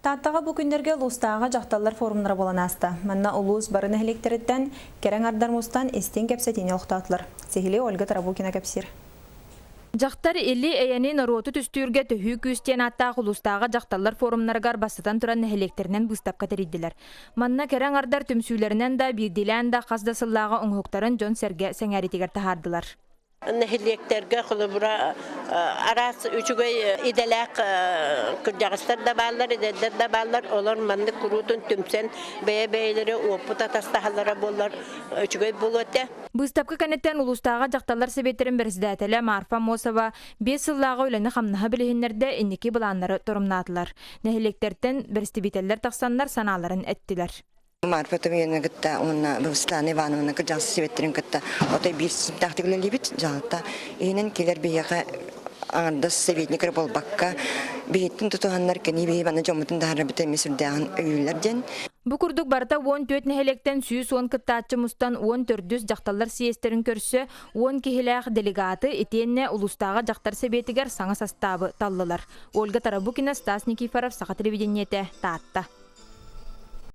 Тааттаҕа бу күннэргэ улуустааҕы дьахталлар форумнара буолан ааста. Манна улуус бары нэһилиэктэриттэн кэрэ аҥардар мустан истиҥ кэпсэтиини олохтоотулар. Сиһилии Ольга Тарабукина кэпсиир. Дьахтар или эйэни норуоту түстүүргэ төһүү күүс диэн ааттаах улуустааҕы дьахталлар форумнарыгар бастатан туран нэһилиэктэринэн быыстапка тэрийдилэр. Манна кэрэ аҥардар түмсүүлэринэн да, биирдиилээн да хас да сыллааҕы оҥоһуктарын дьон-сэргэ сэҥээриитигэр таһаардылар. Нэһилиэктэргэ холобура араас үчүгэй идэлээх кырдьаҕастар да бааллар, эдэрдэр да бааллар. Олор маннык куруутун түмсэн бэйэ-бэйэлэрэ уопут атастаһаллара буоллар үчүгэй буолуо этэ. Быыстапка кэнниттэн улуустааҕы дьахталлар сэбиэттэрин бэрэссэдээтэлэ Марфа Аммосова 5 сыллааҕы үлэни-хамнаһы билиһиннэрдэ, инники былааннары торумнаатылар. Нэһилиэктэртэн бэрэстэбиитэллэр тахсаннар санааларын эттилэр. Марфа Томьяновна кытта уонна Светлана Ивановна кырдьаҕас сэбиэттэрин кытта отой биир симтээхтик үлэлиибит. Дьаһалта иһинэн кэлэр биһиэхэ аҥардас советник эрэ буолбакка, биһиттин тутуһаннар кини биһи манна дьоммутун таһаарарбыт эмиэ сүрдээҕин өйүүллэр диэн. Бу курдук барыта 14 нэһилиэктэн 110 кыттааччы мустан 14 дьахталлар съезтэрин көрсө 10 киһилээх делегаты итиэннэ улуустааҕы дьахтар сэбиэтигэр саҥа састаабы таллылар. Ольга Тарабукина, Стас Никифоров, Саха телевидениетэ, Таатта.